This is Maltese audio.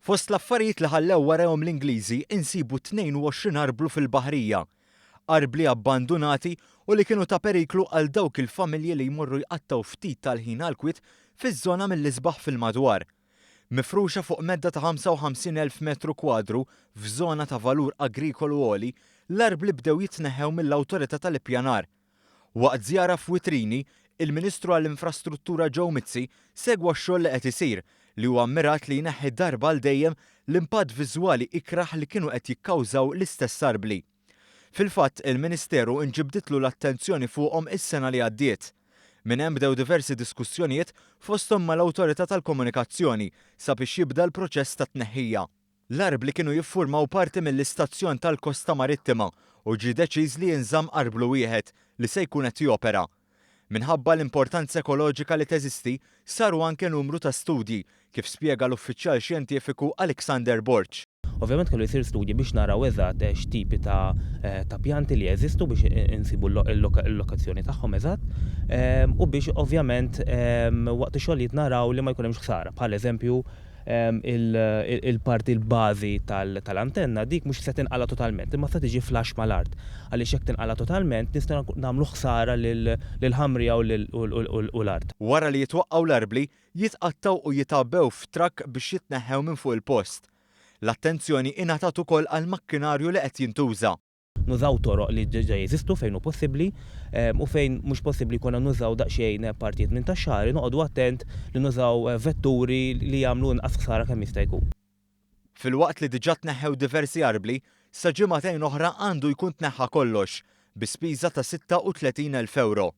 Fost l-affarijiet li ħallew warajhom l-Ingliżi insibu 22 arblu fil-baħrija. Arbli abbandunati u li kienu ta' periklu għal dawk il-familji li jmorru jqattgħu ftit tal-ħin għall-kwiet fiż-żona mill-isbaħ fil-madwar. Mifruxa fuq medda ta' 55,000 metru kwadru f'żona ta' valur agrikolu għoli, l-arbli bdew jitneħħew mill-Awtorità tal-Ippjanar. Waqt żjara f'Witrini, il-Ministru għall-Infrastruttura Joe Mizzi segwa x-xogħol li qed isir, li huwa mmirat li jneħħi darba għal dejjem l-impatt viżwali ikrah li kienu qed jikkawżaw l-istess arbli. Fil-fatt, il-Ministeru nġibditlu l-attenzjoni fuqhom is-sena li għaddiet. Minn hemm bdew diversi diskussjonijiet fosthom mal-Awtorità tal-Komunikazzjoni sabiex jibda l-proċess ta' tneħħija. L-arbli kienu jiffurmaw parti mill-istazzjon tal-kosta marittima u ġie deċiż li jinżamm arblu wieħed li se jkun qed jopera. Minħabba l-importanza ekoloġika li teżisti, saru anke numru ta' studji, kif spjega l-uffiċjal xjentifiku Alexander Borg. Ovvjament kellu jsir studji biex naraw eżatt x'tipi ta' ta' pjanti li jeżistu biex insibu l-lokazzjoni tagħhom eżatt u biex ovvjament waqt ix-xogħlijiet naraw li ma jkun hemmx ħsara bħal eżempju il-parti l-bażi tal-antenna dik mhux se tinqala' totalment imma se tiġi flush mal-art għaliex jekk tinqala' totalment nistgħu nagħmlu ħsara lill-ħamrija u l-art. Wara li jitwaqqgħu l-arbli, jitqattgħu u jitgħabbew f'trakk biex jitneħħew minn fuq il-post. L-attenzjoni ingħatat ukoll għall-makkinarju li qed jintuża. Nużaw toroq li diġà jeżistu fejn hu possibbli u fejn mhux possibbli jkollna nużaw daqsxejn partijiet minn tax-xagħri, noqogħdu attent li nużaw vetturi li jagħmlu inqas ħsara kemm jista' jkun. Filwaqt li diġà tneħħew diversi arbli, sa ġimagħtejn oħra għandu jkun tneħħa kollox, bi spiża ta' 36,000 ewro.